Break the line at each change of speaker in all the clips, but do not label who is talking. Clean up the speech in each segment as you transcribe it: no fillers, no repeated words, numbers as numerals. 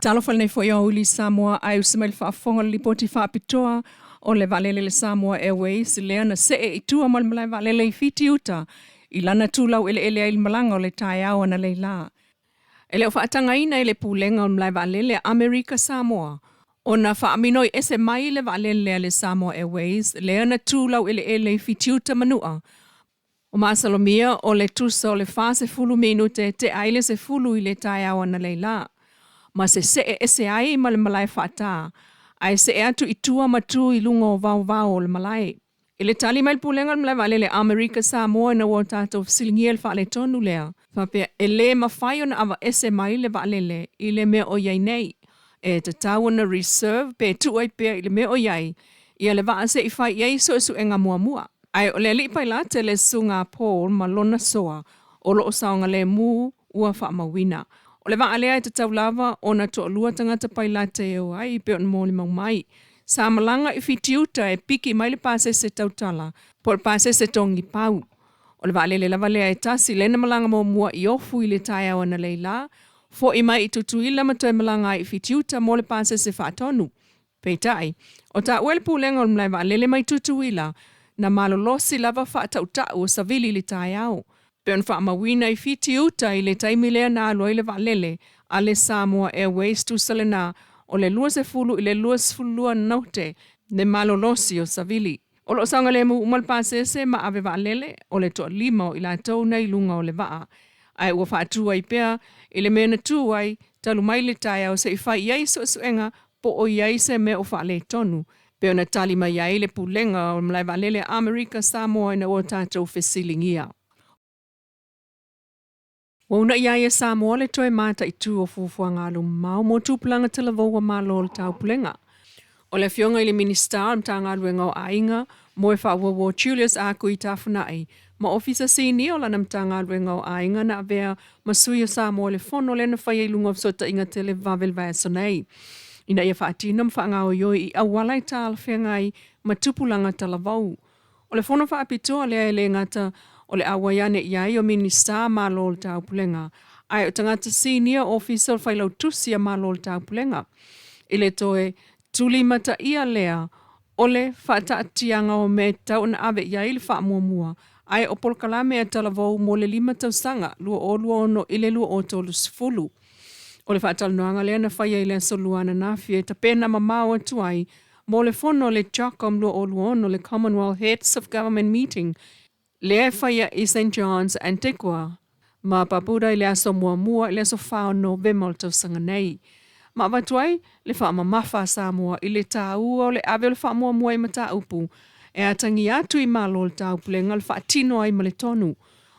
Talofa lenei foi aoauli Samoa ae usi mai le faafofoga o le lipoti faapitoa o le vaalele le Samoa Airways lea na see i tua ma le malae vaalele i Fiti Uta i lana tulau eleele ai le malaga o le taeao analeila. E le o faatagaina e le Pulega o le Malae Vaalele a Amerika Samoa ona faaminoi ese mai le vaalele a le Samoa Airways lea na tu laueleele i Fitiuta Manua. O masalomia o le tusa o le 40 minute tea ai le 10 i le taeao analeila, ma se see ese ai ma le malae faata, ae see atu i tua ma tu i luga o vaovao o le malae. I le tali mai le Pulega o le Malae Vaalele Amerika Samoa ina ua tatou fesiligia le faaletonu lea, faapea e lē mafai ona avaese mai le vaalele i le mea o i ai nei. E tatau ona reserve pe tuu ai pea i le mea o i ai ia le vaa se i fai i ai suesuega muamua. Ae o le alii pailate le Susuga a Paul ma lona soa o lo o saogalemu ua faamauina. O le vaa lea e tatau lava ona toalua tagata pailate e o ai pei ona molimau mai. Sa malaga i Fitiuta e piki mai le pasese tautala po o le pasese togipau. O le vaalele lava lea e tasi lea na malaga muamua i Ofu i le taeao analeila, fo'i mai i Tutuila ma toe malaga ai i Fitiuta mo le pasese faatonu. Peitai, o taua e le Pulega o le Malae Vaalele mai Tutuila, na malolosi lava faatautau o savili i le taeao. Pei ona faamauina i Fitiuta i le taimi lea na alu ai le vaalele a le Samoa Airways tusa lena o le 20 i le 22 naute le malolosi o savili. O lo o saogalemu uma le pasese ma ave vaalele, o le toalima o i latou na i luga o le vaa, ae ua faatu ai pea i le mea na tu ai talu mai le taeao se i fai i ai suesuega po o i ai se mea o faaletonu, pei ona tali mai ai le Pulega o le Malae Vaalele a Amerika Samoa ina ua tatou fesiligia. Ua uunai ai e Samoa le toe mataitu o fuafuaga alumamao mo tupulaga talavou a Malo o le Taupulega. O le Afioga i le Minisita o le Matagaluega o Aiga, Moe Faauauo Julius Akui Tafuna'i ma Ofisa Sinia o lana Matagaluega o Aiga na avea ma sui o Samoa i le fono lea na faia i luga o fesootaiga televaveve i le vaiaso nei, ina ia faatino ma faagaoioi i auala e talafeagai ma tupulaga talavou. O le fono faapitoa lea e le gata o le auai ane i ai o Minisita Malo o le Taupulega, ae o tagata sinia ofisa o le Failautusi a Malo o le Taupulega. I le toe tulimataia lea o le faataatiaga o mea e tatau ona ave i ai le faamuamua, ae o polokalame a talavou mo le 5 tausaga, 2026 i le 2030. O le faatalanoaga lea na faia i le Aso Lua ananafi e tapena mamao atu ai mo le fono a le CHOGM 2026, le Commonwealth Heads of Government Meeting, lea e faia i St John's, Antigua ma Barbuda i le aso muamua i le aso 4 o Novema o le tausaga nei. Ma avatu ai le faamamafa a Samoa i le taua o le ave o le faamuamua i mataupu e atagia atu i Malo o le Taupulega le faatino ai ma le tonu.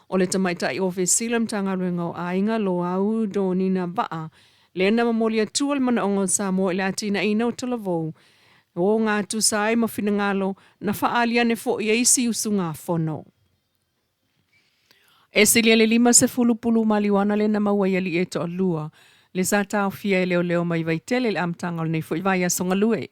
O le tamaitai Ofisa Sili o le Matagaluega o Aiga, Loau Donina Vaa, lea na momoli atua le manaoga o Samoa i le atinaeina o talavou, o gatusa ai ma finagalo na faaali ane foi e isi usugafono. E silia le 50 pulu maliuana lea na maua i alii e toalua, le sa taofia e leoleo mai Vaitele i le amataga o lenei foi vaiaso galue.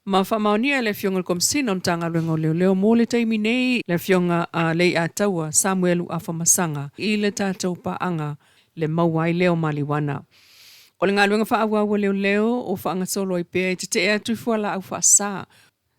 Ma faamaonia e le Afioga i le Komesina o le Matagaluega o Leoleo mo le taimi nei le Afioga a Leiataua Samuelu Afamasaga i le tatou paaga le maua ai lea o maliuana. O le galuega faaauau a leoleo o faagasolo ai pea e tetee atu i fualaau faasa.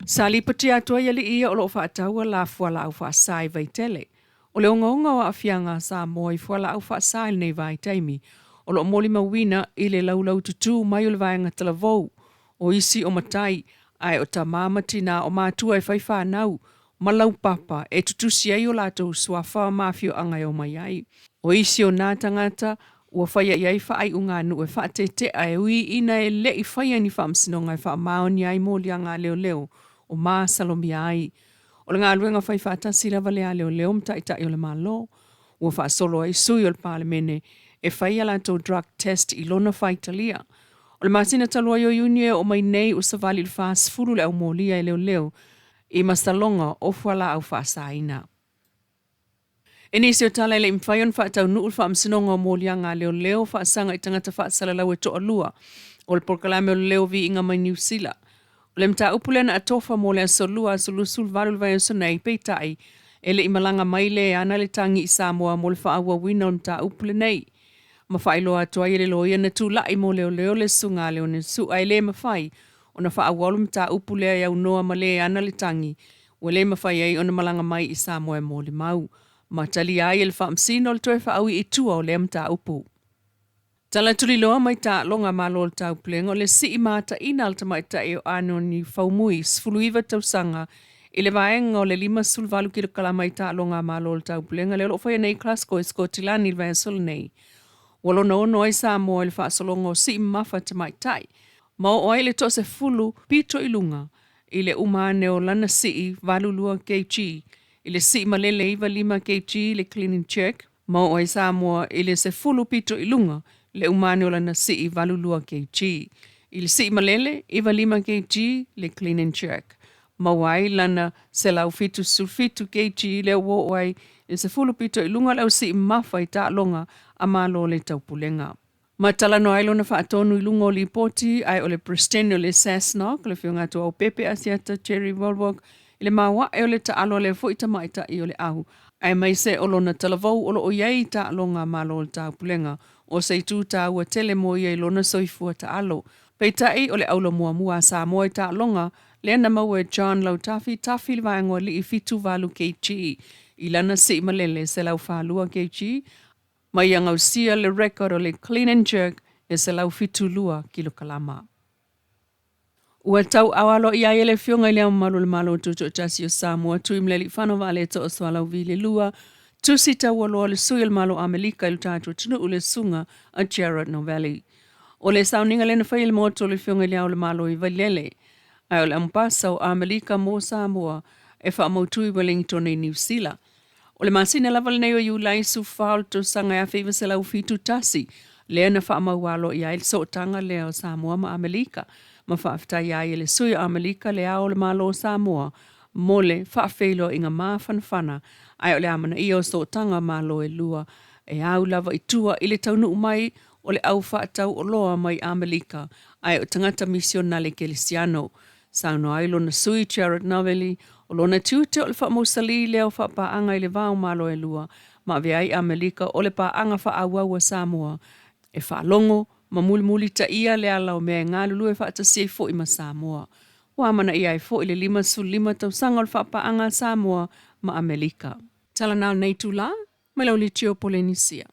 Sa lipotia atu ai alii ia o lo o faataua la fualaau faasa i Vaitele. O le ogaoga o aafiaga a Samoa i fualaau faasa i lenei vaitaimi, o lo o molimauina i le laulaututu mai o le vaega talavou, o isi o matai, ae o tama ma tina o matua e fai fanau, ma laupapa e tutusi ai o latou suafa ma afioaga e omai ai. O isi o nā tagata ua faia i ai faaiuga nuu e faatetea e ui ina e le i faia ni faamasinoga e faamaonia ai moliaga a leoleo o masalomia ai. O le galuega fai faatasi lava lea a leoleo ma taitai o le Malo, ua faasolo ai sui o le Palemene e fai a latou drug test i lona faitalia. O le masina talu ai o Iuni e oo mai nei ua savali i le 40 le aumolia e leoleo i masaloga o fualaau faasaina. E nisi o tala e le i mafai ona faataunuu le faamasinoga o moliaga a leoleo faasaga i tagata faasalalau e toalua o le polokalame o le leo viiga mai Niu Sila. O le mataupu lea na atofa mo le aso Lua aso 28 o le vaiaso nei, peitai, e le i malaga mai le ana le tagi i Samoa mo le faaauauina o le mataupu lenei. ma faailoa atu ai e le loia na tulai mo leoleo le susuga a Leone Su'a e le mafai ona faaauau le mataupu lea e aunoa ma le ana le tagi ua le mafai ai ona malaga mai i Samoa e molimau ma talia ai e le Faamasino le toe faaui i tua o lea mataupu. Tala tuliloa mai taaloga Malo o le Taupulega o le sii mataina a le tamaitai o Anoni Faumui, 19 tausaga, i le vaega o le 58 kilokalama i taaloga a Malo o le Taupulega lea o lo o faia nei i Glasgow i Sikotilani i le vaiaso lenei. Ua lona ono ai Samoa i le faasologa o sii mamafa tamaitai, ma oo ai le toasefulu pito i luga i le uma ane o lana sii 82 kg, i le sii malele 95 kg le clean and jerk, ma oo ai Samoa i le 10 pito i luga le uma ane o lana sii 82 kg. I le sii malele 95 kg le clean and jerk, maua ai lana 177 kg lea ua oo ai i le 10 pito i luga le au sii mamafa i taaloga a Malo o le Taupulega. Ma talanoa ai lona faatonu i luga o lipoti, ae o le Peresetene o le SASNOC, le Afioga Atuau Pepe Asiata Jerry Wallwork, i le maoae o le taalo a lea foi tamaitai o le au, aemaise o lona talavou o lo o i ai i taaloga a Malo o le Taupulega, o se itu taua tele mo ia i lona soifua taalo. Peitai, o le aula muamua a Samoa i taaloga, lea na maua e John Lautafi Tafi le vaega o alii 78 kg i lana sii malele 142 kg, ma ia gausia le record o le clean and jerk e 172 kilokalama. Ua tauaao aloaia ai e le Afioga i Le Ao Mamalu o le Malo Tutoatasi o Samoa, Tuimalealiifano Vaaletoa Sualauvi le Lua, tusi taualoa le sui o le Malo o Amelika i lo tatou atunuu le Susuga a Gerard Novelli. O le sauniga lea na faia i le Maota o le Afioga i Le Ao o le Malo i Vailele, ae o le Ambasa o Amelika mo Samoa e faamautu i Wellington i Niu Sila. O le masina lava lenei o Iulai 14 o le tausaga e 1971, lea na faamau aloaia ai le sootaga lea o Samoa ma Amelika, ma faafetaia ai e le sui o Amelika le Ao o le Malo o Samoa mo le faafeiloaiga mafanafana, ae o le amanaia o sootaga Malo e lua e au lava i tua i le taunuu mai o le au faatau oloa mai Amelika, ae o tagata misionale kerisiano. Saunoa ai lona sui Gerard Novelli, o lona tiute o le faamausalī lea o faapaaga i le va o Malo e lua, ma avea ai Amelika o le paaga faaauau a Samoa e faalogo ma mulimulitaia le ala o mea e galulue faatasi ai foi ma Samoa. Ua amanaia ai foi le 55 tausaga o le faapaaga a Samoa ma Amelika. Tala na o lenei itulā, mai lau litio Polenisia.